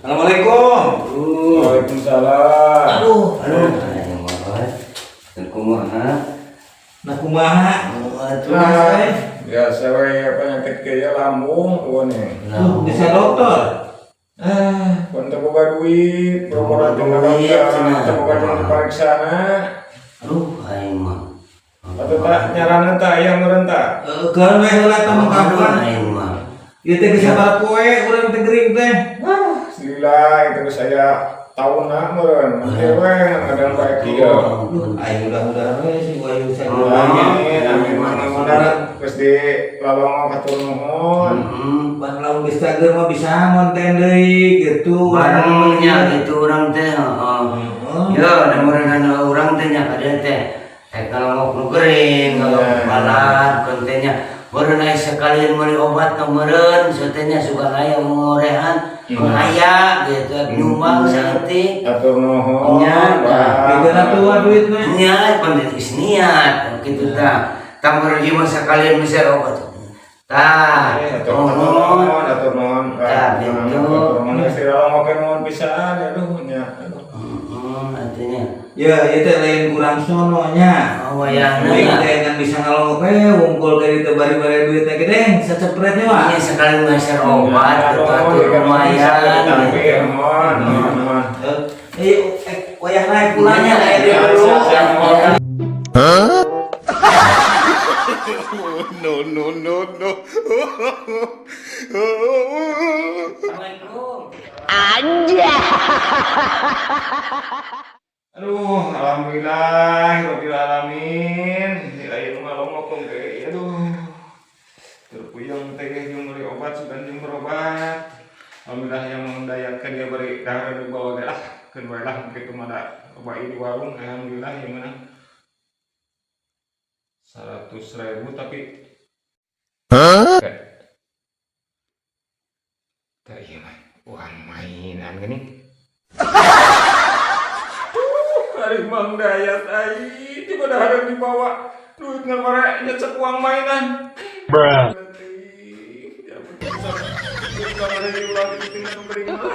Assalamualaikum. Waalaikumsalam. Aduh, Aduh, aing mah dan kumaha? Nah, kumaha? Aduh. Nah, biasa we penyakit kayak lambung tuh nih. Tuh, bisa dokter. Ah, pun teu boga duit, boro-boro jeung Duit, dokter, cenah. Teu boga jeung dipariksana. Aduh, aing mah. Atuh tak nyarana tah aya meureun tah. Eh, keun we heula tah mah kapan? Aing mah. Ieu teh geus sabaraha poe urang teh gering teh. Wah, lila itu saya tahunna meureun. Engke we ngadang bae kieu. Duh, aing mudah-mudahan we sih wayu Oh. Amin, amin. Mudah-mudahan geus di lalongo hatur nuhun. Heeh. Ban lamun geus cager mah bisa ngonten deui gitu. Barengnya gitu urang teh, heeh. Heeh. Ya, da meureunna urang teh nya ka dieu teh. Eh, kalau nu gering, kalau balad kontennya. Meureun aya sekalian meuli obat ka meureun, teh nya suka aya ngorehan, aya gitu, nyumbang saeutik. Hatur nuhun. Nya, Bang. Beda atuh duitna. Nya, pan geus niat kitu tah. Tah, meureun ieu mah sekalian meser obat. Tah, Hatur nuhun. nuhun, hatur nuhun. Tah, gitu. Hatur nuhun geus dilalongokeun nuhun pisan, aduh nya. Aduh. Heeh, artinya. Ya, ieu teh lain kurang sono nya. Oh, wayahna. Aing teh ngan bisa ngalongok we wungkul ka ditu bari-bari duitna gede sacepretnya mah. Ini sekali meser obat gitu atuh lumayan gitu. Nuhun, nuhun, nuhun. Eh, eh, wayah naik pulangnya Iya, aya dia Siap, perlu. siap, siap, nuhun. No, no, no, no. Assalamualaikum. Aduh, alhamdulillah, rabbil alamin. Aya nu ngalongok ge, aduh. Terpuyeng teh jeung meuli obat sugan jeung berobat. Alhamdulillah yang mendayakan dia beri dahar dibawa ge lah, keun wae lah kitu mah da obat di warung, alhamdulillah yang menang. 100 ribu tapi. Hah? Teh iya mah uang mainan gini. Ari Mang Dayat ai tiba dahar dibawa duit ngan mare nyecek uang mainan. Bruh. Ya, betul. Duit kamari diulang itu tinggal beri mah.